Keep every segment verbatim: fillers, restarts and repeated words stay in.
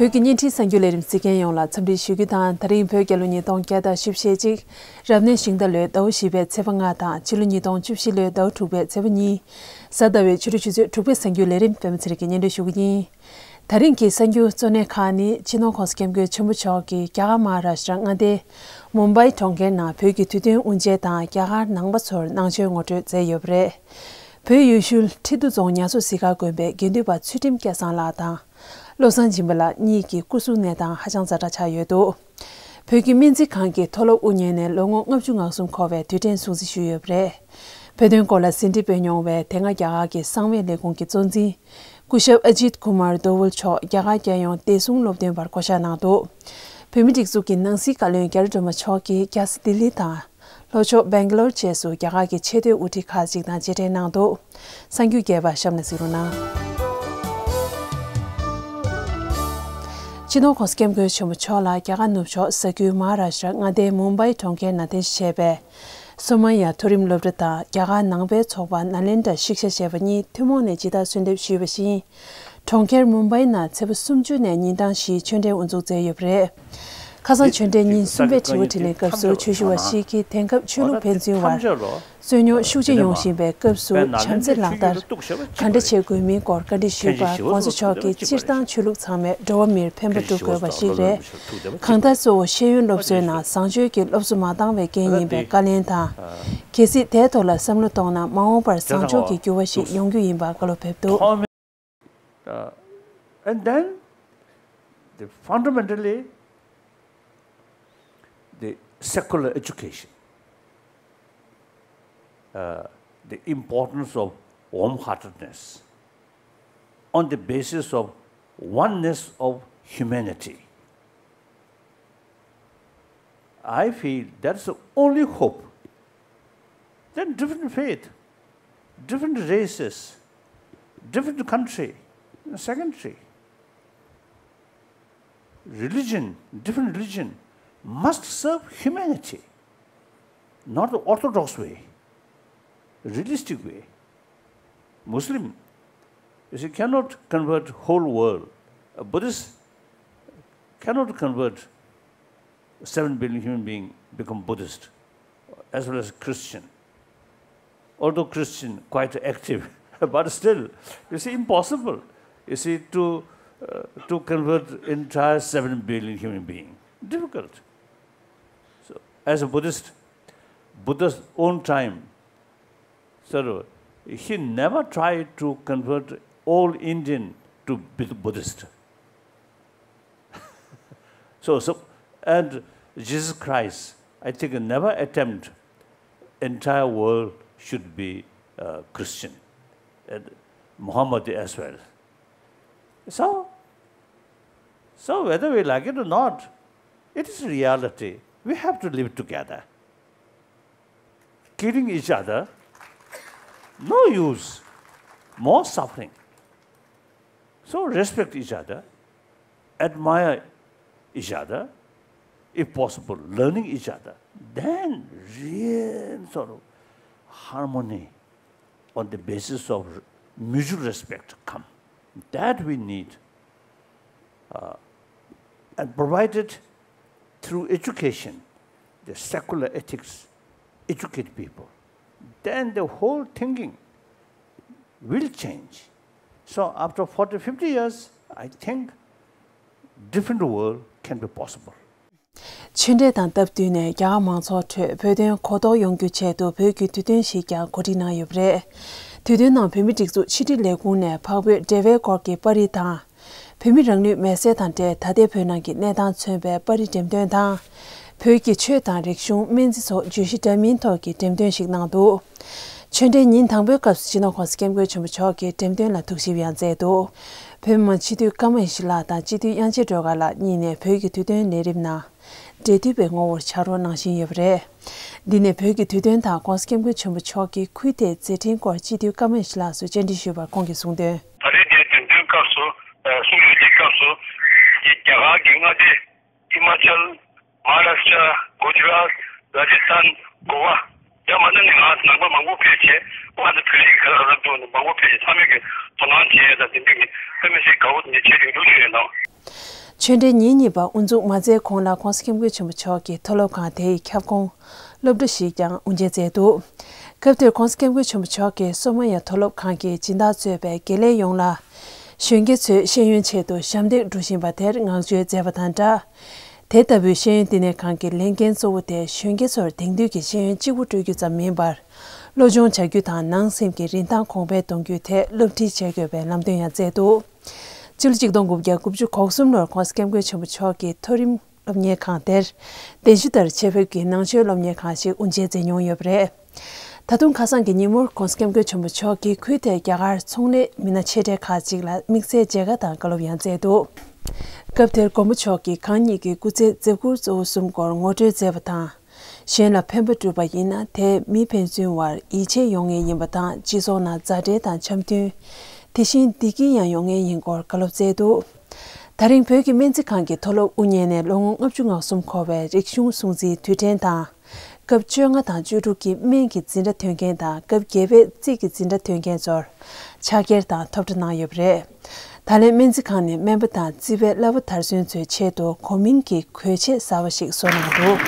བོད་ཀྱི་བརྙན་འཕྲིན་གསར་འགྱུར་ལས་རིམ་གཟིགས་མཁན་ཡོངས་ལ་འཚམས་འདྲི་ཞུ་རྒྱུ་དང་། ད་རིང་བོད་རྒྱལ་ལོ་ཉིས་སྟོང་བརྒྱ་དང་བཞི་བཅུ་ཞེ་གཅིག་རབ་གནས་ཤིང་རྟ་ལོའི་ཟླ་བ་བཞི་པའི་ཚེས་པ་ལྔ་དང་། ཕྱི་ལོ་ཉིས་སྟོང་བཅུ་བཞི་ལོའི་ཟླ་བ་དྲུག་པའི་ཚེས་པ་གཉིས། གཟའ་ཟླ་བའི་ཕྱི་དྲོ་ཆུ་ཚོད་དྲུག་པའི་གསར་འགྱུར་ལས་རིམ་པད་མ་ཚེ་རིང་གིས་སྙན་སྒྲོན་ཞུ་གི་ཡིན། ད་རིང་གི་གསར་འགྱུར་གཙོ་གནད་ཁག་ནི། སྤྱི་ནོར་༸གོང་ས་༸སྐྱབས་མགོན་ཆེན་པོ་མཆོག་གིས་རྒྱ་གར་མ་ཧཱ་རཱ་ཤྲ་མངའ་སྡེའི་མུམ་བྷའི་གྲོང་ཁྱེར་ནང་བོད་ཀྱི་དུས་སྟོན་དབུ་འབྱེད་དང་། རྒྱ་གར་ནང་པ་ཚོར་གནང་ཆོས་ངོ་སྤྲོད་མཛད་ཡོད་པ་རེད། བོད་ཡུལ་ཤུལ་ཁྲི་འདུ་རྫོང་ཉ་གསོ་གཟིགས་གར་དགོན་པའི་དགེ་འདུན་པ་ཚུལ་ཁྲིམས་སྐལ་བཟང་ལགས་དང་། བློ་བཟང་སྦྱིན་པ་ལགས་གཉིས་ཀྱི་སྐུ་གཟུགས་གནས་སྟངས་ཧ་ཅང་ཛ་དྲག་ཆགས་ཡོད་འདུག་བོད་ཀྱི་སྨན་རྩིས་ཁང་གི་མཐོ་སློབ་དབུ་བརྙེས་ནས་ལོ་ངོ་ལྔ་བཅུ་ང་གསུམ་འཁོར་བའི་དུས་དྲན་སྲུང་བརྩི་ཞུས་ཡོད་པ་རེད། བོད་དོན་སྐོར་ལ་ཟིན་བྲིས་སྤེལ་མྱོང་བའི་དེ་སྔ་རྒྱ་གར་གྱི་གསང་བའི་ལས་ཁུངས་ཀྱི་གཙོ་འཛིན་སྐུ་ཞབས་ཨ་ཇིད་ཀུ་མར་དོ་ཝུལ་མཆོག་རྒྱ་གར་རྒྱལ་ཡོངས་བདེ་སྲུང་སློབ་སྟོན་པར་བསྐོ་གཞག་གནང་འདུག་བོད་མིའི་སྒྲིག་འཛུགས་ཀྱི་ནང་སྲིད་བཀའ་བློན་རྒྱ་རི་སྒྲོལ་མ་མཆོག་གིས་རྒྱལ་ས་ལྡི་ལི་དང་། ལྷོ་ཕྱོགས་སྦེང་ག་ལོར་བཅས་སུ་རྒྱ་གར་གྱི་ཆེས་མཐོའི་དབུ་ཁྲིད་ཁག་ཅིག་དང་མཇལ་འཕྲད་གནང་འདུག་གསར་འགྱུར་རྒྱས་པ་གཤམ་ལ་གཟིགས་རོགས་གནང་། སྤྱི་ནོར་༸གོང་ས་༸སྐྱབས་མགོན་ཆེན་པོ་མཆོག་ལ་རྒྱ་གར་ནུབ་ཕྱོགས་ས་ཁུལ་མ་ཧཱ་རཱ་ཤྲ་མངའ་སྡེའི་མུམ་བྷའི་གྲོང་ཁྱེར་ནང་རྟེན་གཞི་བྱས་པའི་སོ་མ་ཡ་མཐོ་རིམ་སློབ་གྲྭ་དང་རྒྱ་གར་ནང་པའི་ཚོགས་པ་ནཱ་ལེནྡྲ་ཤིག་ཤ་ཞེས་པ་གཉིས་ཐུན་མོང་ནས་ཇི་ལྟར་གསོལ་འདེབས་ཞུས་པ་བཞིན། གྲོང་ཁྱེར་མུམ་བྷའི་ནང་ཚེས་པ་སུམ་ཅུ་ནས་ཉིན་གྲངས་བཞིའི་ཆོས་འབྲེལ་དབུ་འཛུགས་མཛད་ཡོད་པ་རེད། ཁ་སང་ཆོས་འབྲེལ་ཉིན་གསུམ་པའི་དྲི་བ་དྲིས་ལན་སྐབས་སུ་ཆོས་ཞུ་བ་ཞིག་གིས་དེང་སྐབས་ཆོས་ལུགས་ཕན་ཚུན་བར་རྩོད་རྙོག་ཤུགས་ཆེ་ཡོང་བཞིན་པའི་སྐབས་སུ་བྱམས་བརྩེ་ལག་བསྟར་ག་འདྲ་བྱེད་དགོས་མིན་སྐོར་བཀའ་འདྲི་ཞུས་པར་༸གོང་ས་མཆོག་གིས་སྤྱིར་བཏང་ཆོས་ལུགས་ཚང་མས་འགྲོ་བ་མིར་ཕན་པ་སྒྲུབ་དགོས་པ་ཞིག་རེད། གང་ལྟར་གཙོ་བོ་ཤེས་ཡོན་སློབ་གསོའི་ནང་བཟང་སྤྱོད་ཀྱི་སློབ་གསོ་མ་བཏང་བའི་རྐྱེན་ཡིན་པའི་བཀའ་ལན་དང་། གལ་སྲིད་དེའི་ཐོག་ལ་བསམ་བློ་གཏོང་ན་མ་འོངས་པར་བཟང་ཕྱོགས་ཀྱི་འགྱུར་བ་ཞིག་ཡོང་རྒྱུ་ཡིན་པ་བཀའ་སློབ་ཕེབས་འདུག Uh, and then, the fundamentally, the secular education, uh, the importance of warm-heartedness on the basis of oneness of humanity. I feel that's the only hope. Then different faith, different races, different country, secondary. Religion, different religion must serve humanity, not the orthodox way, realistic way. Muslim, you see, cannot convert whole world. A Buddhist cannot convert seven billion human being become Buddhist, as well as Christian. Although Christian quite active, but still, you see, impossible. You see, to uh, to convert entire seven billion human being, difficult. So, as a Buddhist, Buddha's own time, so he never tried to convert all Indian to be Buddhist. So, so, and Jesus Christ, I think, never attempt entire world should be uh, Christian, and Muhammad as well. So, so whether we like it or not, it is reality. We have to live together. Killing each other, no use, more suffering. So respect each other, admire each other, if possible, learning each other, then real sort of harmony on the basis of mutual respect come. That we need. Uh, and provided through education, the secular ethics educate people, then the whole thinking will change. So after forty, fifty years, I think different world can be possible. ཆོས་འབྲེལ་དང་སྟབས་བསྟུན་ནས་རྒྱ་གར་མང་ཚོགས་ཁྲོད་བོད་དོན་གོ་རྟོགས་ཡོང་རྒྱུའི་ཆེད་དུ་བོད་ཀྱི་དུས་སྟོན་ཞིག་ཀྱང་གོ་སྒྲིག་གནང་ཡོད་པ་རེད། དུས་སྟོན་ནང་བོད་མིའི་སྒྲིག་འཛུགས་ཕྱི་དྲིལ་ལས་ཁུངས་ནས་འཕགས་བོད་འབྲེལ་བའི་སྐོར་གྱི་པར་རིས་དང་། བོད་མི་རང་ལུས་མེར་སྲེག་དང་འབྲེལ་ད་ལྟའི་བོད་ནང་གི་གནས་སྟངས་མཚོན་པའི་པར་རིས་འགྲེམས་སྟོན་དང་། བོད་ཀྱི་ཆོས་དང་རིག་གཞུང་སྨན་རྩིས་སོགས་བརྗོད་གཞི་འདྲ་མིན་ཐོག་གི་འགྲེམས་སྟོན་ཞིག་གནང་འདུག་ཆོས་འབྲེལ་ཉིན་དང་པོའི་སྐབས་སུ་སྤྱི་ནོར་༸གོང་ས་༸སྐྱབས་མགོན་ཆེན་པོ་མཆོག་གིས་འགྲེམས་སྟོན་ལ་ཐུགས་ཞིབ་ཡང་མཛད་འདུག་བོད་མི་མང་སྤྱི་འཐུས་ཀརྨ་ཡེ་ཤེས་ལགས་དང་སྤྱི་འཐུས་དབྱངས་ཅན་སྒྲོལ་དཀར་ལགས་གཉིས་ནས་བོད་ཀྱི་དུས་སྟོན་ལས་རིམ་ནང་འབྲེལ་མཐུད་པའི་ངོ་བོར་ཕྱག་རོགས་གནང་བཞིན་ཡོད་པ་རེད། འདི་ནས་བོད་ཀྱི་དུས་སྟོན་དང་༸གོང་ས་༸སྐྱབས་མགོན་ཆེན་པོ་མཆོག་གི་ཁུལ་དེའི་མཛད་འཕྲིན་སྐོར་སྤྱི་འཐུས་ཀརྨ་ཡེ་ཤེས་ལགས་སུ་བཅར་འདྲི་ཞུས་པར་ཁོང་གིས་གསུངས་དོན། ད་རེས་འདིར་འགྲེམས་སྟོན་སྐབས་སུ། ཨ། གསུང་ཆོས་ཀྱི་སྐབས་སུ། རྒྱ་གར་གྱི་མངའ་སྡེ་ཧི་མ་ཅལ། མ་ཧཱ་རཱ་ཤ་ཊ། གུ་ཇི་རཱཏ། རཱ་ཇི་སྟན། གོ་བ། ཡང་མ་ནི་ང་ནང་པ་མང་པོ་ཕེབས་བྱས། ང་ཚོ་བོད་རིགས་ཁ་རབ་ཏུ་མང་པོ་ཕེབས་བྱས། ཚང་མས་ཀྱི་དོ་སྣང་བྱས་དང་དེ་འདྲ་གི་ཨ་མི་སི་དགའ་བོ་དེ་འདྲ་བྱས་ཡོད་འདུག་ཞུ་ཡས་དང་། ཆོས་འབྲེལ་ཉིན་གཉིས་པ་དབུ་འཛུགས་མ་མཛད་གོང་ལ་༸གོང་ས་༸སྐྱབས་མགོན་ཆེན་པོ་མཆོག་གིས་མཐོ་སློབ་ཁང་དེའི་ཁྱབ་ཁོངས་སློབ་གྲྭ་ཞིག་ཀྱང་དབུ་འབྱེད་མཛད་འདུག་སྐབས་དེར་༸གོང་ས་༸སྐྱབས་མགོན་ཆེན་པོ་མཆོག་གིས་སོ་མ་ཡ་མཐོ་སློབ་ཁང་གི་སྦྱིན་བདག་གཙོས་པའི་དགེ་ལས་ཡོངས་ལ། གཞོན་སྐྱེས་ཚོའི་ཤེས་ཡོན་ཆེད་དུ་ཞབས་འདེགས་སྒྲུབ་བཞིན་པ་དེར་བསྔགས་བརྗོད་མཛད་པ་དང་སྦྲགས། དེ་ལྟ་བུའི་ཤེས་ཡོན་བསྟི་གནས་ཁང་གི་ལས་འགན་གཙོ་བོ་དེ་གཞོན་སྐྱེས་ཚོར་དེང་དུས་ཀྱི་ཤེས་ཡོན་གཅིག་པུ་སྤྲོད་རྒྱུ་ཙམ་མིན་པར། བློ་སྦྱོང་བྱ་རྒྱུ་དང་ནང་སེམས་ཀྱི་རིན་ཐང་གོང་འཕེལ་གཏོང་རྒྱུའི་ཐད་སློབ་ཁྲིད་བྱེད་དགོས་པའི་ལམ་སྟོན་ཡང་མཛད་འདུག་སྤྱི་ལོ་ཆིག་སྟོང་དགུ་བརྒྱ་དགུ་བཅུ་གོ་གསུམ་ལོར་༸གོང་ས་༸སྐྱབས་མགོན་ཆེན་པོ་མཆོག་གིས་མཐོ་རིམ་སློབ་གཉེར་ཁང་དེར་གདན་ཞུ་ལྟར་ཆེས་བོད་ཀྱི་ནང་ཆོས་སློབ་གཉེར་ཁང་ཞིག་དབུ་འབྱེད་མཛད་མྱོང་ཡོད་པ་རེད། ད་དུང་ཁ་སང་གི་ཉིན་མོར་༸གོང་ས་༸སྐྱབས་མགོན་ཆེན་པོ་མཆོག་གིས་ཁུལ་དེར་རྒྱ་གར་ཚོང་ལས་མི་སྣ་ཆེ་གྲས་ཁག་ཅིག་ལ་དམིགས་བསལ་མཇལ་ཁ་དང་བཀའ་སློབ་ཡང་མཛད་འདུག་སྐབས་དེར་མགོན་པོ་མཆོག་གིས་གང་ཉིད་ཀྱི་སྐུ་ཚེའི་མཛད་ཁུར་གཙོ་བོ་གསུམ་སྐོར་ངོ་སྤྲོད་མཛད་པ་དང་། གཞན་ལ་ཕན་པ་བསྒྲུབས་པ་ཡིན་ན་དེས་མི་ཕན་ཚུན་བར་ཡིད་ཆེས་ཡོང་ངེས་ཡིན་པ་དང་། སྤྱི་ཚོགས་ནང་མཛའ་འབྲེལ་དང་འཆམ་མཐུན། དེ་བཞིན་བདེ་སྐྱིད་ཡང་ཡོང་ངེས་ཡིན་སྐོར་བཀའ་སློབ་སྩལ་འདུག་ད་རིང་བོད་ཀྱི་སྨན་རྩིས་ཁང་གི་མཐོ་སློབ་དབུ་བརྙེས་ནས་ལོ་ངོ་ལྔ་བཅུ་ང་གསུམ་འཁོར་བའི་རིག་གཞུང་སྲུང་བརྩིའི་དུས་དྲན་དང་། སྐབས་བཅོ་ལྔ་དང་བཅུ་དྲུག་གི་སྨན་གྱི་འཛིན་གྲྭ་ཐོན་མཁན་དང་སྐབས་བརྒྱད་པའི་རྩིས་ཀྱི་འཛིན་གྲྭ་ཐོན་མཁན་ཚོར་ཕྱག་འཁྱེར་དང་ཐོབ་གྲ་གནང་ཡོད་པ་རེད། ད་ལན་སྨན་རྩིས་ཁང་ནས་སྨན་པ་དང་རྩིས་པའི་བསླབ་པ་དར་ཚོན་ཚོའི་ཆེད་དུ་གོ་མིང་གི་གོས་ཆས་གསར་བ་ཞིག་བཟོ་གནང་འདུག་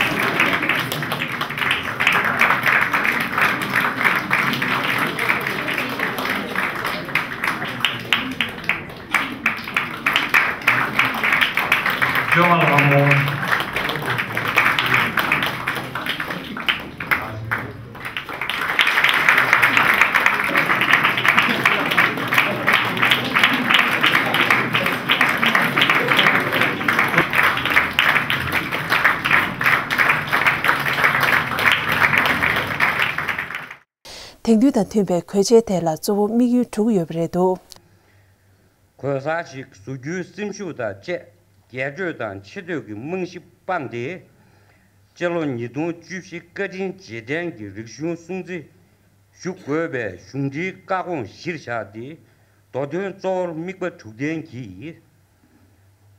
དེང་དུས་དང་མཐུན་པའི་གོས་ཆས་དེ་ལ་གཙོ་བོ་དམིགས་ཡུལ་དྲུག་ཡོད་པ་རེད་འདུག་གོས་གསར་ཞིག་བཟོ་རྒྱུའི་སེམས་ཤུགས་དང་བཅས། རྒྱས་སྤྲོས་དང་ཆེ་བསྟོད་ཀྱི་རྨང་གཞི་སྤངས་ཏེ། སྤྱི་ལོ་ཉིས་སྟོང་བཅུ་བཞི་བཀའ་དྲིན་རྗེས་དྲན་གྱི་རིག་གཞུང་སྲུང་བརྩི་ཞུ་དགོས་པའི་གཞུང་འབྲེལ་བཀའ་དགོངས་གཞིར་བཞག་སྟེ། མདོ་དོན་གཙོ་བོར་དམིགས་པ་དྲུག་ལྡན་གྱིས།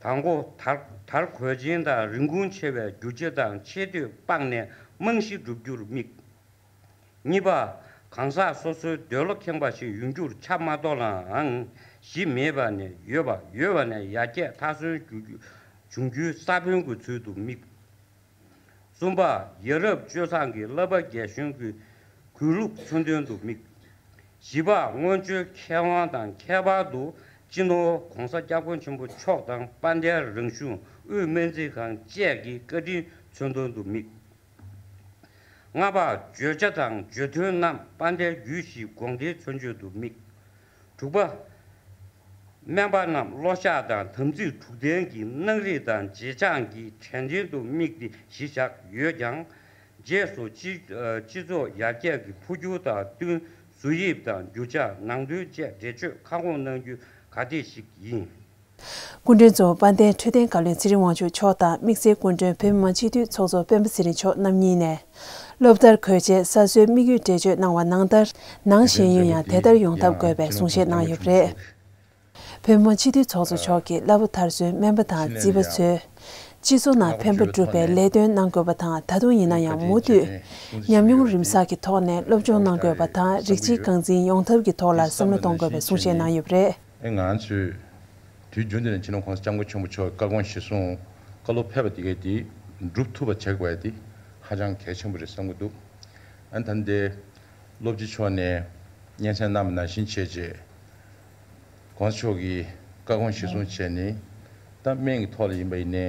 དང་པོ། དར་དར་གོས་ཆེན་དང་རིན་གོང་ཆེ་བའི་རྒྱུ་ཆ་དང་ཆེ་བསྟོད་སྤངས་ནས་རྨང་གཞི་བསྒྲུབ་རྒྱུར་དམིགས། གཉིས་པ། གང་ཟག་སོ་སོའི་འདོད་བློ་ཁེངས་པ་ཞིག་ཡོང་རྒྱུར་ཆ་མ་གཏོགས་ལའང་གཞི་མེད་པ་ནས་ཡོད་པ། ཡོད་པ་ནས་ཡར་རྒྱས་མཐའ་སོན་འགྱུར་རྒྱུ་འབྱུང་རྒྱུའི་ས་བོན་གྱི་ཚུལ་དུ་དམིགས། གསུམ་པ། ཡ་རབས་སྤྱོད་བཟང་གི་བསླབ་པ་རྒྱ་གཞུང་གི་གུས་ལུགས་མཚོན་དོན་དུ་དམིགས། བཞི་པ། སྔོན་བྱོན་མཁས་དབང་དང་ཁྱད་པར་དུ་སྤྱི་ནོར་༸གོང་ས་༸སྐྱབས་མགོན་ཆེན་པོ་མཆོག་དང་དཔལ་ལྡན་རང་གཞུང་དབུས་སྨན་རྩིས་ཁང་བཅས་ཀྱི་བཀའ་དྲིན་མཚོན་དོན་དུ་དམིགས། ལྔ་པ། བརྗོད་བྱ་དང་བརྗོད་དོན་རྣམས་དཔལ་ལྡན་རྒྱུད་བཞིའི་དགོངས་འགྲེལ་མཚོན་བརྗོད་དུ་དམིགས། དྲུག་པ། སྨན་པ་རྣམས་བློ་ཤགས་དང་དམ་ཚིག་དྲུག་ལྡན་གྱི་སྣང་རིག་དང་བྱེ་བྲག་གི་དྲན་རྟེན་དུ་དམིགས་ཏེ་གཞི་བཞག་ཡོད་ཀྱང་། རྗེས་སུ་སྤྱི་སྤྱི་ཚོགས་ཡར་རྒྱས་ཀྱི་འཕོ་འགྱུར་དང་བསྟུན་བཟོ་དབྱིབས་དང་རྒྱུ་ཆ་ནང་དོན་བཅས་འགྲེལ་བརྗོད་ཁ་སྐོང་གནང་རྒྱུ་ག་འདྲ་ཞིག་ཡིན། སྐུ་མགྲོན་གཙོ་བོ་དཔལ་ལྡན་འཕྲོད་བསྟེན་བཀའ་བློན་ཚེ་རིང་དབང་ཕྱུག་མཆོག་དང་དམིགས་བསལ་སྐུ་མགྲོན་བོད་མི་མང་སྤྱི་འཐུས་ཚོགས་གཙོ་སྤེན་པ་ཚེ་རིང་མཆོག་རྣམ་གཉིས་ནས། སློབ་མཐར་གོས་ཆས་གསར་བཟོའི་དམིགས་ཡུལ་འགྲེལ་བརྗོད་གནང་བ་ནང་ལྟར། ནང་བཞིན་ཡུན་ཡང་དེ་ལྟར་ཡོང་ཐབས་དགོས་པའི་གསུང་བཤད་གནང་ཡོད་པ་རེད། བོད་མི་མང་སྤྱི་འཐུས་ཚོགས་གཙོ་མཆོག་གིས་བསླབ་པ་མཐར་སོན་སྨན་པ་དང་རྩིས་པ་ཚོས། སྤྱི་ཚོགས་ནང་ཕན་པ་སྒྲུབ་པའི་ལས་དོན་གནང་དགོས་པ་དང་། ད་དུང་ཡིན་ན་ཡང་མུ་མཐུད་ཉམས་མྱོང་རིམ་གསར་གྱི་ཐོག་ནས་སློབ་སྦྱོང་གནང་དགོས་པ་དང་། རིགས་གཅིག་རྐང་འཛིན་ཡོང་ཐབས་ཀྱི་ཐོག་ལ་བསམ་བློ་གཏོང་དགོས་པའི་གསུང་བཤད་གནང་ཡོད་པ་རེད། ཨེ་ང་ཚོས་དུས་རྒྱུན་དུ་ནས་སྤྱི་ནོར་༸གོང་ས་༸སྐྱབས་མགོན་ཆེན་པོ་མཆོག་གི་བཀའ་དགོངས་གཞིར་བཟུང་བཀའ་སློབ་ཕེབས་པ་དེ་གས་དེ་སྒྲུབ་ཐུབ་པ་བྱེད་དགོས་ཡ་དེ་ཧ་ཅང་གལ་ཆེན་པོ་རེད་བསམ་གྱི་འདུག་ཨ་ནི་ད་ལྟ་སློབ་སྤྱི་མཆོག་ནས་སྙན་སེང་གནང་བ་ནང་བཞིན་བྱས་རྗེས། ༸གོང་ས་མཆོག་གི་བཀའ་དགོངས་གཞིར་བཟུང་བྱས་ནས། ད་སྨན་གྱི་ཐོག་ལ་ཡིན་པ་ཡིན་ནའི།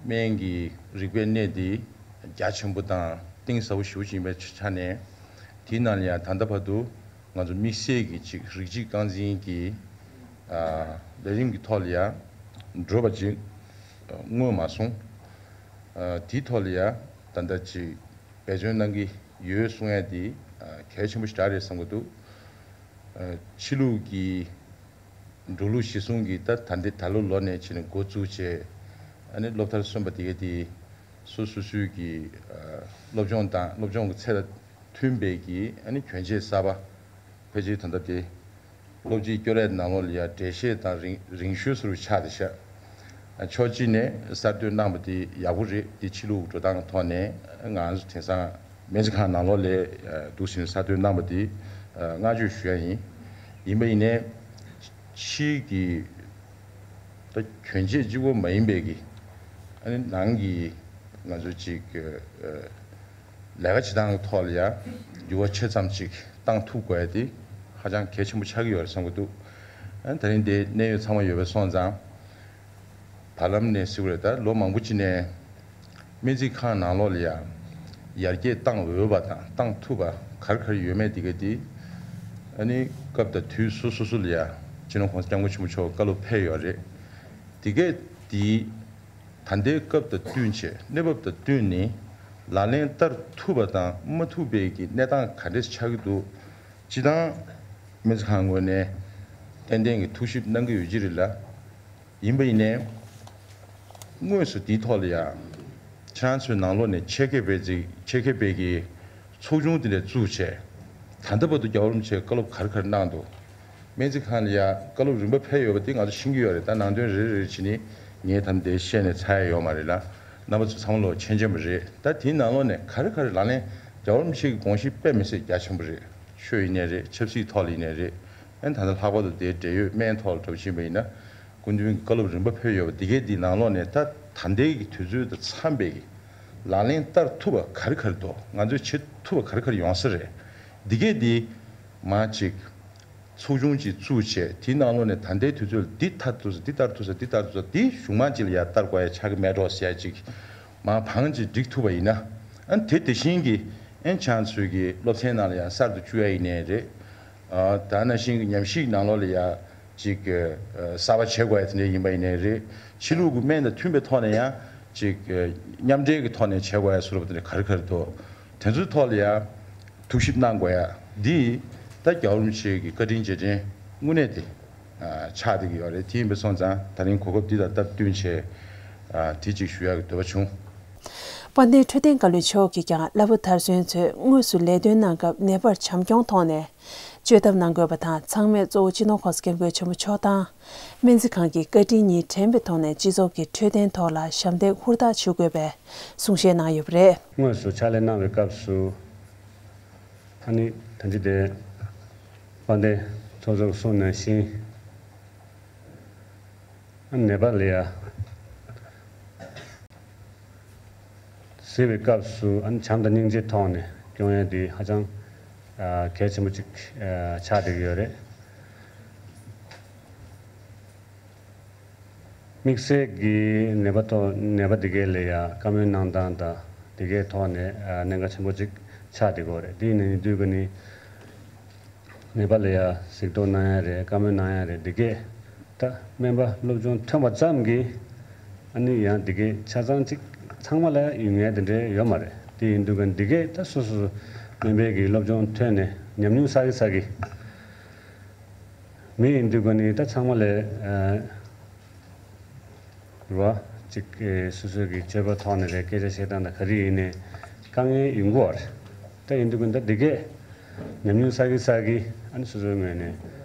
སྨན་གྱི་རིག་པའི་གནས་འདི་རྒྱ་ཆེན་པོ་དང་གཏིང་ཟབ་པོ་ཞེ་པོ་ཅིག་ཡིན་པའི་ཆ་ནས། དེའི་ནང་ལ་ཡང་ད་ལྟ་བར་དུ་ང་ཚོ་དམིགས་བསལ་གྱི་ཅིག་རིགས་གཅིག་རྐང་འཛིན་གྱི་ཨ་ལས་རིམ་གྱི་ཐོག་ལ་ཡང་འགྲོ་བ་ཅིག་མངོན་མ་སོང་། ཨ་དེའི་ཐོག་ལ་ཡང་ད་ལྟ་ཅིག་འབད་བརྩོན་གནང་གི་ཡོད་གསུང་ཡ་དེ་ཨ་གལ་ཆེན་པོ་ཞེ་དྲག་རེད་བསམ་གྱི་འདུག་ཨ་ཕྱི་ལུགས་ཀྱི་འགྲོ་ལུགས་གཞི་བཟུང་གིས་ད་ད་ལྟའི་ད་ལོ་ལོ་ནས་བྱས་ནས་འགོ་བཙུགས་བྱས། ཨ་ནི་སློབ་མཐར་སོན་པ་དེ་གས་དེ་སོ་སོ་སོའི་གི་ཨ་སློབ་སྦྱོང་དང་སློབ་སྦྱོང་གི་ཚད་དང་མཐུན་པའི་གི་ཨ་ནི་གྱོན་ཆས་གསར་པ། ཕལ་ཆེར་ད་ལྟ་དེ་སློབ་སྤྱིའི་སྐྱོར་ཡས་ནང་ལོགས་ལ་ཡ་འགྲེལ་བཤད་དང་རིང་རིང་ཤོས་ཟུར་ཆགས་བསྡད་ཤག་ཨ་ཕྱོགས་གཅིག་ནས་གསར་གཏོད་གནང་པ་དེ་ཡག་པོ་རེད། དེ་ཕྱི་ལུགས་འགྲོ་སྟངས་ཐོག་ནས་ང་ཚོ་དེང་སང་ སྨན་རྩིས་ཁང་ནང་ལོགས་ལ་འདུག་སེ་གསར་གཏོད་གནང་པ་དེ་བསྔགས་བརྗོད་ཞུ་ཡ་ཡིན། ཡིན་པ་ཡིན་ནའི་ཕྱིའི་གི་ད་གྱོན་ཆས་གཅིག་པོ་མ་ཡིན་པའི་གི་ཨ་ནི་ནང་གི་ང་ཚོ་ཅིག་ལས་ཀ་བྱེད་སྟངས་ཀྱི་ཐོག་ལ་ཡང་འགྱུར་བ་ཆེ་ཙམ་ཅིག་བཏང་ཐུབ་དགོས་ཡ་དེ་ཧ་ཅང་གལ་ཆེན་པོ་ཆགས་ཀྱི་ཡོད་རེད་བསམ་གྱི་འདུག་ཨ་ནི་ད་རིང་དེ་གནད་ཡོད་ཚང་མ་ཡོད་པ་སོང་ཙང་། བར་ལམ་ནས་ཟེར་བ་རེད། ད་ལོ་མང་པོ་ཅིག་ནས་སྨན་རྩིས་ཁང་ནང་ལོགས་ལ་ཡང་ཡར་རྒྱས་བཏང་འོས་པ་དང་བཏང་ཐུབ་པ་ག་རེ་ག་རེ་ཡོད་མེད་དེ་ག་དེ་ཨ་ནི་སྐབས་དང་དུས་སོ་སོ་སོ་ལ་ཡང་སྤྱི་ནོར་༸གོང་ས་༸སྐྱབས་མགོན་ཆེན་པོ་མཆོག་བཀའ་སློབ་ཕེབས་ཡོད་རེད། དེ་གས་དེ་ད་ལྟའི་སྐབས་དང་བསྟུན་བྱས་གནས་བབ་དང་བསྟུན་ནས་ལག་ལེན་བསྟར་ཐུབ་པ་དང་མ་ཐུབ་པའི་གི་གནས་སྟངས་ག་འདྲས་ཆགས་ཀྱི་འདུག་སྤྱི་བཏང་སྨན་རྩིས་ཁང་ངོས་ནས་ཏན་ཏན་གྱི་ཐུགས་ཞིབ་གནང་གི་ཡོད་ཀྱི་རེད་ལ། ཡིན་པ་ཡིན་ནའི། དངོས་སུ་འདིའི་ཐོག་ལ་ཡང་། ཁྱེད་རང་ཚོའི་ནང་ལོགས་ནས་ཆེད་མཁས་པའི་ཅིག་ཆེད་མཁས་པའི་གི་ཚོགས་ཆུང་དེ་འདྲ་བཙུགས་བྱས། ད་ལྟ་བར་དུ་རྒྱལ་བ་རིན་པོ་ཆེས་བཀའ་སློབ་ག་རེ་ག་རེ་གནང་འདུག་སྨན་རྩིས་ཁང་ལ་ཡང་བཀའ་སློབ་རིམ་པ་ཕེབས་ཡོད་པ་དེ་ང་ཚོ་ཤེས་ཀྱི་ཡོད་རེད། ད་ནང་དོན་རེ་རེ་བྱས་ནས་ངས་ད་ལྟ་བཤད་ནས་ཚར་ཡ་ཡོད་མ་རེད་ལ། རྣམ་པ་ཚོ་ཚང་མ་ལོ་མཁྱེན་མཁྱེན་པ་རེད། ད་དེའི་ནང་ལོགས་ནས་ག་རེ་ག་རེ་ལག་ལེན། རྒྱལ་བ་རིན་པོ་ཆེ་གི་དགོངས་གཞི་དཔེ་མི་སྲིད་རྒྱ་ཆེན་པོ་རེད། ཆོས་ཡིན་ནའི་རེད། ཆབ་སྲིད་ཐོག་ལ་ཡིན་ནའི་རེད། ཨ་ནི་ད་ལྟ་ལྷག་པར་དུ་དེའི་འབྲེལ་ཡོད་སྨན་ཐོག་ལ་འགྲོ་བཞིན་པ་ཡིན་ན། སྐུ་མདུན་གྱི་བཀའ་སློབ་རིམ་པ་ཕེབས་ཡོད་པ་འདི་གའི་འདིའི་ནང་ལོགས་ནས་ད་ད་ལྟའི་གི་དུས་ཚོད་དང་འཚམས་པའི་གི་ལག་ལེན་བསྟར་ཐུབ་པ་ག་རེ་ག་རེ་འདུག་ང་ཚོས་བྱེད་ཐུབ་པ་ག་རེ་ག་རེ་ཡོང་ས་རེད། འདི་གའི་འདི་མ་ཅིག་ཚོགས་ཆུང་ཅིག་བཙུགས་བྱས་དེའི་ནང་ལོགས་ནས་ད་ལྟའི་དུས་ཚོད་ལ་འདི་ཐར་ཐུབ་ས་འདི་ཐར་ཐུབ་ས་འདི་ཐར་ཐུབ་ས་འདི་གཞུང་མང་ཅིག་ལ་ཡར་བསྟར་དགོས་ཡ་ཆགས་ཀྱི་མེད་འགྲོ་ཟེར་ཡ་ཅིག་མ་བང་ཅིག་སྒྲིག་ཐུབ་པ་ཡིན་ན། ཨ་ནི་དེ་དེ་བཞིན་གྱི་ཨན་ཆང་ཚོས་ཀྱི་སློབ་ཚན་ནང་ལ་ཡང་གསར་དུ་བཅུག་ཡ་ཡིན་ནའི་རེད། ཨ་ད་ནང་བཞིན་གྱི་ཉམས་ཞིབ་ནང་ལོགས་ལ་ཡང་ཅིག་གསར་པ་བྱེད་དགོས་ཡ་དེ་འདྲ་ཡིན་པ་ཡིན་ནའི་རེད། ཕྱི་ལུགས་ཀྱི་སྨན་དང་མཐུན་པའི་ཐོག་ནས་ཡང་ཅིག་མཉམ་འབྲེལ་གྱི་ཐོག་ནས་བྱེད་དགོས་ཡ་ཟུར་པ་དེ་འདྲ་ག་རེ་ག་རེ་འདུག་དེ་ཚོའི་ཐོག་ལ་ཡང་ཐུགས་ཞིབ་གནང་དགོས་ཡ་འདི་ད་རྒྱལ་བ་རིན་པོ་ཆེ་གི་བཀའ་དྲིན་རྗེས་དྲན་དངོས་གནས་དེ་ཆགས་བསྡད་ཀྱི་ཡོད་རེད། དེ་ཡིན་པ་སོང་ཙང་ད་རིང་གོ་སྐབས་འདི་དང་སྟབས་བསྟུན་བྱས་དེ་གཅིག་ཞུ་ཡག་གི་འདོད་པ་བྱུང་། དཔལ་ལྡན་འཕྲོད་བསྟེན་བཀའ་བློན་མཆོག་གིས་ཀྱང་བླ་བོ་མཐར་སོན་ཚོས་དངོས་སུ་ལས་དོན་གནང་སྐབས་ནད་པར་བྱམས་སྐྱོང་ཐོག་ནས་བཅོས་ཐབས་གནང་དགོས་པ་དང་། ཚང་མས་གཙོ་བོ་སྤྱི་ནོར་༸གོང་ས་༸སྐྱབས་མགོན་ཆེན་པོ་མཆོག་དང་སྨན་རྩིས་ཁང་གི་བཀའ་དྲིན་གཉིས་དྲན་པའི་ཐོག་ནས་སྤྱི་ཚོགས་ཀྱི་འཕྲོད་བསྟེན་ཐོག་ལ་ཞབས་འདེགས་ཧུར་ཐག་ཞུ་དགོས་པའི་གསུང་བཤད་གནང་ཡོད་པ་རེད། དངོས་སུ་ཕྱག་ལས་གནང་བའི་སྐབས་སུ་ཨ་ནི་ད་ཅི་དེ་དཔལ་ལྡན་ཚོགས་གཙོས་གསུངས་ནང་བཞིན་ཨ་ནི་ནད་པ་ལ་ཡ་གཟིགས་པའི་སྐབས་སུ་ཨ་ནི་བྱམས་དང་སྙིང་རྗེའི་ཐོག་ནས་སྐྱོང་ཡ་དེ་ཧ་ཅང་ཨ་གལ་ཆེན་པོ་ཅིག་ཨ་ཆགས་བསྡད་ཀྱི་ཡོད་རེད། དམིགས་བསལ་གྱི་ནད་པ་ཐོག་ནད་པ་དེ་གའི་ལ་ཡ་བཀའ་མོལ་གནང་སྟངས་དང་དེ་གའི་ཐོག་ནས་ཨ་གནད་འགག་ཆེན་པོ་ཅིག་ཆགས་བསྡད་ཀྱི་ཡོད་རེད། དེ་ཡིན་ནའི་དུས་ཀ་ནི། ནད་པ་ལ་ཡ་གཟིགས་རྟོག་གནང་ཡ་རེད། བཀའ་མོལ་གནང་ཡ་རེད། འདི་གས་ད་སྨན་པ་སློབ་སྦྱོང་ཐོན་པ་ཙམ་གྱིས་ཨ་ནི་ཡང་འདི་གས་ཆ་ཚང་གཅིག་ཚང་མ་ལ་ཡོད་ངེས་དེ་འདྲའི་ཡོད་མ་རེད། དེ་ཡིན་དུས་ཀ་འདི་གས་ད་སོ་སོ་སྨན་པའི་གི་སློབ་སྦྱོང་ཐོན་ནས་ཉམས་མྱོང་བསགས་ཀྱི་བསགས་ཀྱི་མི་ཡིན་དུས་ཀ་ནི་ད་ཚང་མ་ལ་ཨ། རེད་བ། གཅིག་གི་སོ་སོའི་གི་སྤྱོད་པ་ཐོག་ནས་རེད། སྐད་ཆ་བཤད་སྟངས་དང་ག་རེ་ཡིན་ནའི་དཀའ་ངལ་ཡོང་གི་རེད། ད་ཡིན་དུས་ཀྱི་ད་འདི་གས་ཉམས་མྱོང་བསགས་ཀྱི་བསགས་ཀྱི་ཨ་ནི་སོ་སོའི་ངོས་ནས་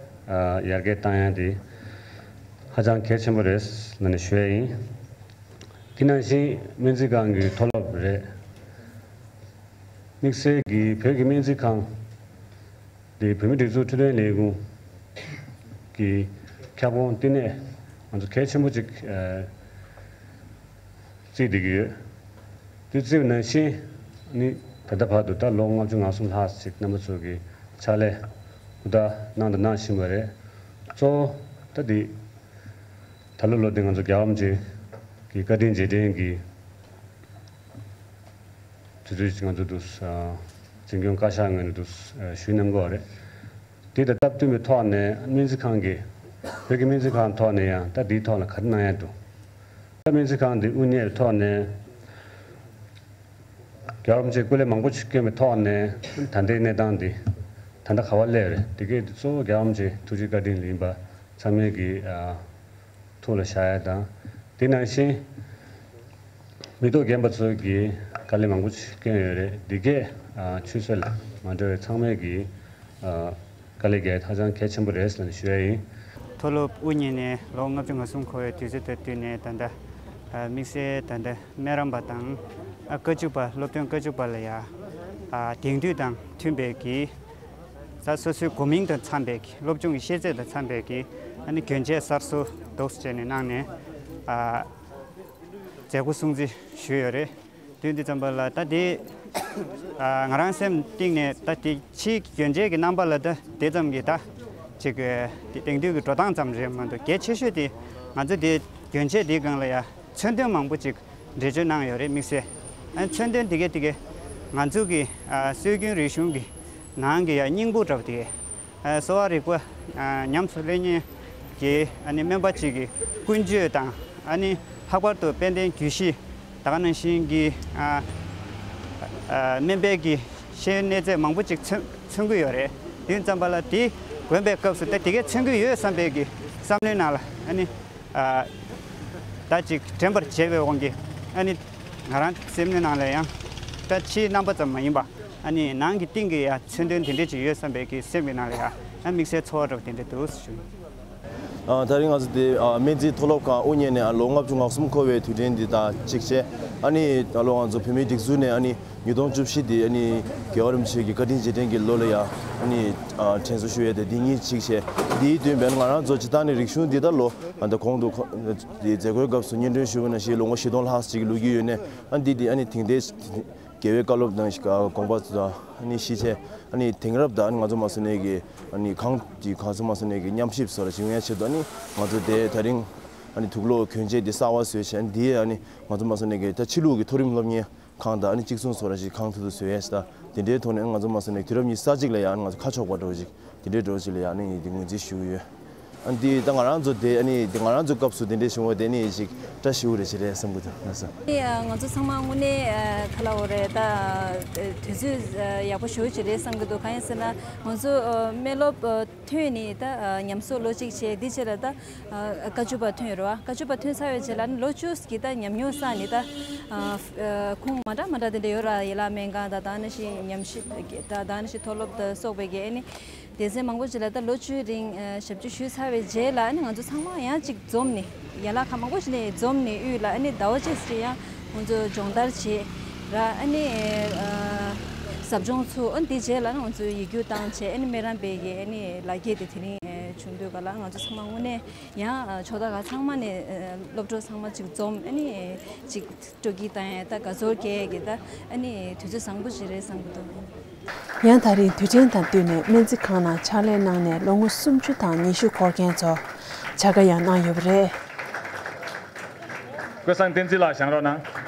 ཨ་ཡར་རྒྱས་བཏང་ཡ་དེ་ཧ་ཅང་གལ་ཆེན་པོ་རེད་ལབ་ནས་ཞུ་ཡ་ཡིན། དེ་ནང་བཞིན་སྨན་རྩིས་ཁང་གི་མཐོ་སློབ་རེད། དམིགས་བསལ་གྱི་བོད་ཀྱི་སྨན་རྩིས་ཁང་། འདི་བོད་མིའི་སྒྲིག་འཛུགས་འཕྲོད་བསྟེན་ལས་ཁུངས་ཀྱི་ཁྱབ་ཁོངས་བསྟི་གནས་ང་ཚོ་གལ་ཆེན་པོ་ཅིག་ཨ་བརྩིས་བསྡད་ཀྱི་ཡོད། དེ་བརྩིས་པ་ནང་བཞིན་ནི་ད་ལྟ་བར་དུ་ད་ལོ་ལྔ་བཅུ་ང་གསུམ་ལྷག་ཅིག་རྣམ་པ་ཚོ་གི་ཕྱག་ལས་ཧུར་ཐག་གནང་དང་གནང་བཞིན་པ་རེད། གཙོ་བོ་ད་འདི་ད་ལོ་ལོ་འདི་ང་ཚོ་རྒྱལ་བ་རིན་པོ་ཆེ་གི་བཀའ་དྲིན་རྗེས་དྲན་གྱི་དུས་ཚོད་ཅིག་ང་ཚོ་འདུག་ཨ་འཛིན་སྐྱོང་བཀའ་ཤག་ངོས་ནས་འདུག་ཨ་ཞུས་གནང་གི་ཡོད་རེད། དེ་དང་སྟབས་བསྟུན་པའི་ཐོག་ནས་སྨན་རྩིས་ཁང་གི་བོད་ཀྱི་སྨན་རྩིས་ཁང་ཐོག་ནས་ཡང་ད་འདིའི་ཐོག་ལ་ག་རེ་གནང་ཡ་འདུག་ད་སྨན་རྩིས་ཁང་འདི་དབུ་བརྙེས་པའི་ཐོག་ནས་རྒྱལ་བ་རིན་པོ་ཆེས་སྐུ་ལས་མང་པོ་ཞིག་བསྐྱོན་པའི་ཐོག་ནས་ད་ལྟའི་གནས་སྟངས་འདི་ད་ལྟ་ག་པར་སླེབས་རེད། དེ་གས་འདི་གཙོ་བོ་རྒྱལ་བ་རིན་པོ་ཆེའི་ཐུགས་རྗེ་བཀའ་དྲིན་ལ་ཡིན་པ་ཚང་མས་ཀྱི་ཨ། ཐུགས་ལ་བཞག་ཡ་དང་། དེ་ནང་བཞིན་མི་ཐོག་རྒན་པ་ཚོས་ཀྱི་དཀའ་ལས་མང་པོ་ཞིག་བསྐྱོན་ཡོད་རེད། འདི་གས་ཨ་ཆུད་ཟོས་ལ་མ་འགྲོ་བའི་ཚང་མས་ཀྱི་ཨ་དཀའ་ལས་རྒྱག་ཡ་ཧ་ཅང་གལ་ཆེན་པོ་རེད་ཟེར་ནས་ཞུ་ཡ་ཡིན། མཐོ་སློབ་དབུ་བརྙེས་ནས་ལོ་ལྔ་བཅུ་ང་གསུམ་འཁོར་བའི་དུས་ཚོད་དང་བསྟུན་ནས་ད་ལྟ་ཨ་དམིགས་བསལ་ད་ལྟ་སྨན་རམས་པ་དང་ཨ་བཀའ་བཅུ་པ་སློབ་ཐོན་བཀའ་བཅུ་པ་ལ་ཡ་ ཨ་དེང་དུས་དང་མཐུན་པའི་གི་ད་སོ་སོའི་གོ་མིང་དང་འཚམ་པའི་གི་སློབ་སྦྱོང་གི་ཤེས་ཚད་དང་འཚམ་པའི་གི་ཨ་ནི་གྱོན་ཆས་གསར་བཟོ་འདུག་སེ་བྱས་ནས་གནང་ནས་ཨ་མཛད་སྒོ་སྲུང་བརྩི་ཞུས་ཡོད་རེད། དུས་འདི་ཙམ་པ་ལ་ད་དེ་ཨ་ང་རང་སེམས་གཏིང་ནས་ད་དེ་ཕྱིའི་གྱོན་ཆས་ཀྱི་རྣམ་པ་ལ་ད་དེ་ཙམ་གྱི་ད་ཅིག་དེ་དེང་དུས་ཀྱི་འགྲོ་སྟངས་ཙམ་རེད་མ་གཏོགས། གལ་ཆེ་ཤོས་དེ་ང་ཚོ་དེ་གྱོན་ཆས་དེའི་སྒང་ལ་ཡ་མཚོན་དོན་མང་པོ་ཅིག་འགྲེལ་བརྗོད་གནང་ཡོད་རེད། དམིགས་བསལ་ཨ་མཚོན་དོན་དེ་གའི་དེ་གའི་ང་ཚོ་གི་ཨ་སྲོལ་རྒྱུན་རིག་གཞུང་གི་ནང་གི་ཡ་སྙིང་པོ་འདྲ་པོ་དེ་གའི་ཨ་གསོ་བ་རིག་པ་ཨ་ཉམས་སུ་ལེན་མཁན་གྱི་ཨ་ནི་སྨན་པ་ཅིག་གི་ཀུན་སྤྱོད་དང་། ཨ་ནི་ལྷག་པར་དུ་དཔལ་ལྡན་རྒྱུད་བཞི་ད་ག་ནང་བཞིན་གྱི་ཨ་ཨ་སྨན་པའི་གི་ཤེས་ཡོན་གནས་ཚད་མང་པོ་ཅིག་མཚོན་མཚོན་གྱི་ཡོད་རེད། དེ་ཙམ་པ་ལ་དེ་གོན་པའི་སྐབས་སུ་ད་དེ་གས་མཚོན་གྱི་ཡོད་བསམ་པའི་གི་བསམ་བློའི་ནང་ལ་ཨ་ནི་ཨ་ད་ཅིག་དྲན་པར་བྱས་པའི་དབང་གིས་ཨ་ནི་ང་རང་སེམས་ནང་ལ་ཡང་ད་ཕྱིའི་རྣམ་པ་ཙམ་མ་ཡིན་པ་ཨ་ནི་ནང་གི་གཏིང་གི་ཡང་མཚོན་དོན་དེ་འདྲས་ཅིག་ཡོད་བསམ་པའི་གི་སེམས་ཀྱི་ནང་ལ་ཡང་ཨ་དམིགས་བསལ་ཚོར་བ་འདྲ་བ་དེ་འདྲས་འདུག་ཞུ། ཨ་ད་རིང་ང་ཚོ་དེ་ཨ་སྨན་རྩིས་མཐོ་སློབ་ཁང་དབུ་བརྙེས་ནས་ཨ་ལོ་ལྔ་བཅུ་ང་གསུམ་འཁོར་བའི་དུས་དྲན་འདི་དང་གཅིག་བྱས། ཨ་ནི་ད་ལོ་ང་ཚོ་བོད་མིའི་སྒྲིག་འཛུགས་ནས་ཨ་ནི་ཉིས་སྟོང་བཅུ་བཞི་འདི་ཨ་ནི་རྒྱལ་བ་རིན་པོ་ཆེ་གི་བཀའ་དྲིན་རྗེས་དྲན་གྱི་ལོ་ལ་ཡ་ཨ་ནི་ཨ་དྲན་གསོ་ཞུ་ཡས་དེ་འདི་ཉིད་གཅིག་བྱས། འདིའི་སྟེང་ནས་ང་རང་ཚོ་སྤྱིར་བཏང་ནས་རིག་གཞུང་འདི་ད་ལོ་ཨ་ད་གོང་དུ་ཁོ་འདི་མཛད་སྒོའི་སྐབས་སུ་སྙན་སྒྲོན་ཞུས་པ་ནང་བཞིན་ལོ་ངོ་བཞི་སྟོང་ལྷག་ཅིག་ལོ་རྒྱུས་ཡོད་ནས། ཨ་འདི་འདི་ཨ་ནི་དེང་དེ་རྒྱལ་བའི་བཀའ་སློབ་དང་དགོངས་པ་དང་ཨ་ནི་གཞི་བྱས། ཨ་ནི་དེང་རབས་དང་ཨ་ནི་ང་ཚོ་མ་སོ་ནས་ཀྱི་ཨ་ནི་གང་དེ་གང་ཚོ་མ་སོ་ནས་ཀྱི་མཉམ་གཤིབ་བཟོ་འདྲ་བྱེད་ཡོང་ཡ་ཆེད་དུ། ཨ་ནི་ང་ཚོ་དེ་ད་རིང་ཨ་ནི་དུག་ལོག་གྱོན་ཆས་དེ་གསར་པ་བཟོས་བྱས། ཨ་ནི་དེ་ཨ་ནི་ང་ཚོ་མ་སོ་ནས་ཀྱི་ད་ཕྱི་ལུགས་ཀྱི་མཐོ་རིམ་སློབ་གཉེར་ཁང་དང་ཨ་ནི་གཅིག་མཚུངས་བཟོ་འདྲ་ཞིག་གང་ཐུབ་ཐུབ་བཟོ་ཡ་ཞིག་དང་། དེ་འདྲའི་ཐོག་ནས་ང་ཚོ་མ་སོ་ནས་དུས་རབས་ཉི་ཤུ་རྩ་གཅིག་ལ་ཡང་ཨ་ནི་ང་ཚོ་ཁ་ཕྱོགས་པ་འདྲ་བོ་ཞིག་དེ་འདྲའི་འདྲ་བོ་ཞིག་ལ་ཡང་ཨ་ནི་དེ་ངོས་འཛིན་ཞུ་གི་ཡོད། ཨ་འདི་ད་ང་རང་ཚོ་དེ་ཨ་ནི་དེ་ང་རང་ཚོ་སྐབས་སུ་དེ་འདྲའི་བྱུང་བ་དེ་ནི་ཞིག་བཀྲ་ཤིས་པ་རེད་ཞིག་རེད་བསམ་གི་འདུག་ལགས་སོ། ཨ་ནི་ང་ཚོ་ཚང་མ་དངོས་གནས་ག་ལ་འོ་རེད། ད་དུས་ཚོད་ཡག་པོ་ཞེ་པོ་ཅིག་རེད་བསམ་གི་འདུག་གང་ཡིན་ཟེར་ན་ང་ཚོ་སྨན་སློབ་ཐོན་ནས་ད་ཉམས་གསོ་ལོ་གཅིག་བྱས། དེ་རྗེས་ལ་ད་བཀའ་བཅུ་པ་ཐོན་ཡོད་རེད་བ། བཀའ་བཅུ་པ་ཐོན་ཚར་བའི་རྗེས་ལ་ནི་ལོ་བཅུ་གི་ད་ཉམས་མྱོང་བསགས་ནས་ད་ཁུངས་མ་འདྲ་མ་འདྲ་དེ་འདྲ་ཡོད་ར། ཡན་ལག་སྨན་ཁང་དང་ད་ནང་བཞིན་ཉམས་ཞིབ་ད་ད་ནང་བཞིན་མཐོ་སློབ་ད་སོགས་པའི་གི་ཨ་ནི། སྡེ་ཚན་མང་པོ་ཅིག་ལ་ད་ལོ་བཅུའི་རིང་ཨ་ཞབས་ཕྱི་ཞུས་ཚར་བའི་རྗེས་ལ་ཨ་ནི་ང་ཚོ་ཚང་མ་ཡང་ཅིག་འཛོམས་ནས་ཡན་ལག་ཁང་མང་པོ་ཅིག་ནས་འཛོམས་ནས་དབུས་ལ་ཨ་ནི་ཟླ་བ་གཅིག་ཅིག་ཡང་ང་ཚོ་སྦྱོང་བརྡར་བྱེད་ར། ཨ་ནི་ཨ་ཟབ་སྦྱོང་ཚུགས། ཨ་ནི་དེ་རྗེས་ལ་ཨ་ནི་ང་ཚོ་ཡིག་རྒྱུགས་བཏང་བྱས། ཨ་ནི་སྨན་རམས་པའི་གི་ཨ་ནི་ལག་འཁྱེར་དེ་དེ་རིང་ཨ་བྱུང་དུས་ག་ལ་ང་ཚོ་ཚང་མ་དངོས་གནས་ཡང་ཨ་ཕྱོགས་མཐའ་ཁག་ཚང་མ་ནས་ཨ་སློབ་གྲོགས་ཚང་མ་ཅིག་འཛོམས། ཨ་ནི་ཅིག་སྤྲོ་སྐྱིད་དང་ད་དགའ་ཚོར་སྐྱེ་གི་ད་ཨ་ནི་དུས་ཚོད་བཟང་པོ་ཞིག་རེད་བསམ་གྱི་འདུག་ཡང་ད་རེས་དུས་དྲན་དང་བསྟུན་ནས་སྨན་རྩིས་ཁང་ནང་ཕྱག་ལས་གནང་ནས་ལོ་ངོ་སུམ་ཅུ་དང་ཉི་ཤུ་འཁོར་མཁན་ཚོ་བྱ་དགའ་ཡང་གནང་ཡོད་པ་རེད། ཀུན་བཟང་བསྟན་འཛིན་ལགས་བཞེངས་རོགས་གནང་།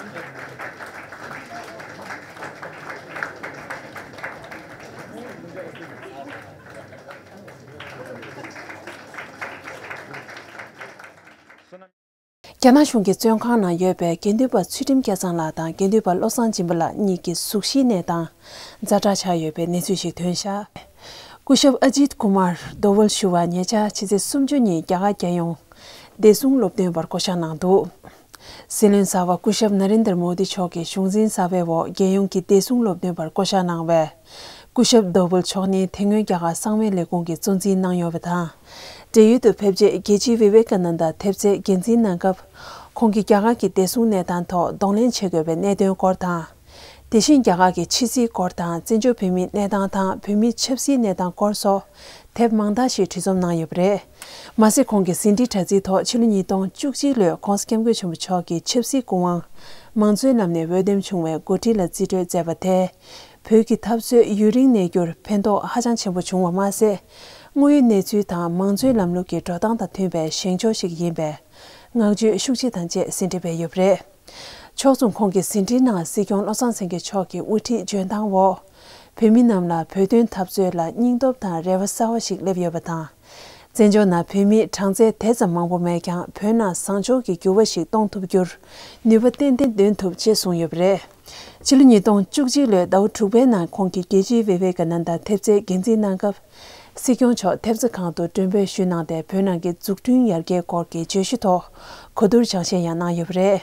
རྒྱ་ནག་གཞུང་གི་བཙོན་ཁང་ནང་ཡོད་པའི་དགེ་འདུན་པ་ཚུལ་ཁྲིམས་སྐལ་བཟང་ལགས་དང་དགེ་འདུན་པ་བློ་བཟང་སྦྱིན་པ་ལགས་གཉིས་ཀྱི་གཟུགས་གཞིའི་གནས་སྟངས་ཛ་དྲག་ཆགས་ཡོད་པའི་གནས་ཚུལ་ཞིག་ཐོན་བཞག་སྐུ་ཞབས་ཨ་ཇིད་ཀུ་མར་དོ་ཝལ་ཞུ་བ་ཉེ་ཆར་ཕྱི་ཚེས་སུམ་ཅུ་ཉིན་རྒྱ་གར་རྒྱལ་ཡོངས་བདེ་སྲུང་སློབ་སྟོན་པར་བསྐོ་བཞག་གནང་འདུག་སྲིད་བློན་གསར་པ་སྐུ་ཞབས་ན་རེན་དར་མོ་དི་མཆོག་གི་གཞུང་འཛིན་གསར་པའི་འོག་རྒྱལ་ཡོངས་ཀྱི་བདེ་སྲུང་སློབ་སྟོན་པར་བསྐོ་བཞག་གནང་བའི་སྐུ་ཞབས་དོ་ཝལ་མཆོག་ནི་དེ་སྔོན་རྒྱ་གར་གསང་བའི་ལས་ཁུངས་ཀྱི་གཙོ་འཛིན་གནང་ཡོད་པ་དང་། བགྲེས་ཡོལ་དུ་ཕེབས་རྗེས་རྒྱལ་སྤྱིའི་བི་ཝེ་ཀ་ནན་ད་ཐེབས་རྩའི་འགན་འཛིན་གནང་སྐབས། ཁོང་གིས་རྒྱ་གར་གྱི་བདེ་སྲུང་གནས་སྟངས་ཐོག་གདོང་ལེན་བྱེད་དགོས་པའི་གནད་དོན་སྐོར་དང་། དེ་བཞིན་རྒྱ་གར་གྱི་ཕྱི་སྲིད་སྐོར་དང་། བཙན་བྱོལ་བོད་མིའི་གནས་སྟངས་དང་བོད་མིའི་ཆབ་སྲིད་གནས་སྟངས་སྐོར་སོགས་དེབ་མང་དག་ཞིག་འབྲི་རྩོམ་གནང་ཡོད་པ་རེད། མ་ཟད་ཁོང་གི་ཟིན་བྲིས་དྲ་ཚིགས་ཐོག་ཕྱི་ལོ་ཉིས་སྟོང་བཅུ་གཅིག་ལོའི་༸གོང་ས་༸སྐྱབས་མགོན་ཆེན་པོ་མཆོག་གི་ཆབ་སྲིད་སྐུ་དབང་མང་གཙོའི་ལམ་ནས་འོས་འདེམས་བྱུང་བའི་འགོ་ཁྲིད་ལ་རྩིས་སྤྲོད་མཛད་པ་དེས། བོད་ཀྱི་འཐབ་རྩོད་ཡུན་རིང་གནས་རྒྱུར་ཕན་ཐོགས་ཧ་ཅང་ཆེན་པོ་བྱུང་བ་མ་ཟད། དངོས་ཡོད་གནས་ཚུལ་དང་མང་གཙོའི་ལམ་ལུགས་ཀྱི་འགྲོ་སྟངས་དང་མཐུན་པའི་བཞེངས་ཕྱོགས་ཤིག་ཡིན་པས། བསྔགས་བརྗོད་ཤུགས་ཆེ་དང་བཅས་ཟིན་བྲིས་སྤེལ་ཡོད་པ་རེད། ཕྱོགས་མཚུངས་ཁོང་གི་ཟིན་བྲིས་ནང་སྲིད་སྐྱོང་བློ་བཟང་སེང་གེ་མཆོག་གི་དབུ་ཁྲིད་འཇོན་ཐང་འོག་བོད་མི་རྣམས་ལ་བོད་དོན་འཐབ་རྩོད་ལ་སྙིང་སྟོབས་དང་རེ་བ་གསར་བ་ཞིག་སླེབས་ཡོད་པ་དང་། བཙན་བྱོལ་ནང་བོད་མིའི་གྲངས་ཚད་དེ་ཙམ་མང་པོ་མེད་ཀྱང་། བོད་ནང་བཟང་ཕྱོགས་ཀྱི་འགྱུར་བ་ཞིག་གཏོང་ཐུབ་རྒྱུར་ནུས་པ་ཏན་ཏན་འདོན་ཐུབ་ཅེས་གསུངས་ཡོད་པ་རེད། ཕྱི་ལོ་ཉིས་སྟོང་བཅུ་གཅིག་ལོའི་ཟླ་བ་དྲུག་པའི་ནང་ཁོང་གིས་རྒྱལ་སྤྱིའི་བི་ཝེ་ཀ་ནན་ད་ཐེབས་རྩའི་འགན་འཛིན་གནང་སྐབས། སྲིད་སྐྱོང་མཆོག་ཐེབས་རྩ་ཁང་དུ་མགྲོན་འབོད་ཞུས་གནང་སྟེ། བོད་ནང་གི་འཛུགས་སྐྲུན་ཡར་རྒྱས་སྐོར་གྱི་བརྗོད་གཞི་ཐོག་གོ་བསྡུར་སྦྱང་བཤད་ཡང་གནང་ཡོད་པ་རེད།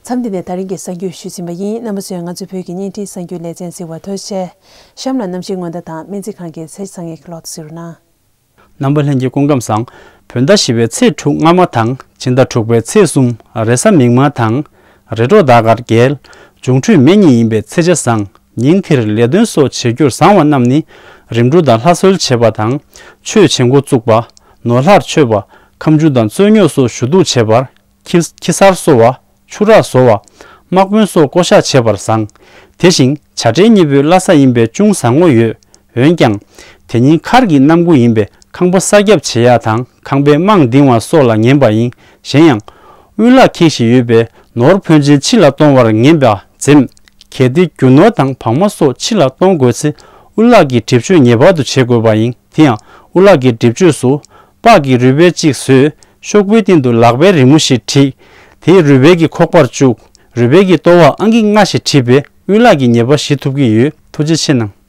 མཚམས་འདི་ནས་ད་རིང་གི་གསར་འགྱུར་ཞུས་ཟིན་པ་ཡིན། རྣམ་པ་ཚོས་ང་ཚོའི་བོད་ཀྱི་བརྙན་འཕྲིན་གསར་འགྱུར་ལེ་ཚན་གཟིགས་པར་ཐུགས་རྗེ་ཆེ། གཤམ་ལ་གནམ་གཤིས་སྔོན་བརྡ་དང་སྨན་རྩིས་ཁང་གི་ཚེས་བཟང་ངན་གྱི་ལོག་ཏུ་གཟིགས་རོགས་གནང་། རྣམ་པ་ལྷན་རྒྱས་སྐུ་ཁམས་བཟང་། བོད་ཟླ་བཞི་པའི་ཚེས་དྲུག་སྔ་མ་དང་། ཕྱི་ཟླ་དྲུག་པའི་ཚེས་གསུམ་རེས་གཟའ་མིག་དམར་དང་། རེས་གྲོགས་ཟླ་སྐར་རྒྱལ། འབྱུང་འཕྲོད་མེ་གཉིས་ཡིན་པའི་ཚེས་ཆ་བཟང་། ཉིན་དེར་ལས་དོན་སོགས་བྱེད་རྒྱུར་བཟང་བ་རྣམས་ནི། རིམ་གྲོ་དང་ལྷ་གསོལ་བྱེད་པ་དང་། ཆོས་བྱེད་འགོ་བཙུགས་པ། ནོར་ལྷར་མཆོད་པ། ཁ་མཆུ་དང་རྩོད་རྙོག་སོགས་ཞུ་གཏུག་བྱེད་པར། ཁྱི་ཁྱི་གསར་གསོ་བ། ཆུ་རགས་བཟོ་བ། དམག་དཔོན་སོགས་བསྐོ་གཞག་བྱེད་པར་བཟང་། དེ་བཞིན་བྱ་བྲལ་གཉིས་པོའི་བླ་གཟའ་ཡིན་པས་ཅུང་བཟང་ངོ་ཡོད། འོན་ཀྱང་། དེ་ཉིན་མཁར་གྱི་གནམ་སྒོ་ཡིན་པས་ཁང་པ་གསར་རྒྱབ་བྱེད་ཡག་དང་ཁང་པའི་རྨང་འདིང་བ་སོགས་ལ་ངན་པ་ཡིན། གཞན་ཡང་། དབུལ་ལག་ཁེངས་བཞིན་ཡོད་པས་ནོར་ཕོན་ཆེན་ཕྱི་ལ་གཏོང་བར་ངན་པ་འཛེམ། གལ་ཏེ་རྒྱུ་ནོར་དང་བག་མ་སོགས་ཕྱི་ལ་གཏོང་དགོས་ཚེ་དབུལ་ལག་གི་སྒྲིབ་གཅོད་ངེས་པར་དུ་བྱེད་དགོས་པ་ཡིན། དེ་ཡང་དབུལ་ལག་གི་སྒྲིབ་གཅོད་སུ། སྤགས་ཀྱི་རུས་སྦལ་གཅིག་བཟོས། ཤོག་བུའི་སྟེང་དུ་ལག་པའི་རི་མོ་ཞིག་བྲིས། དེའི་རུས་སྦལ་གྱི་ཁོག་པར་བཅུག་རུས་སྦལ་གྱི་ལྟོ་བར་ཨང་ཀི་ལྔ་ཞིག་བྲིས་པས་དབུལ་ལག་གི་ཉེས་པ་ཞི་ཐུབ་ཀྱི་ཡོད། ཐུགས་རྗེ་ཆེ་གནང་།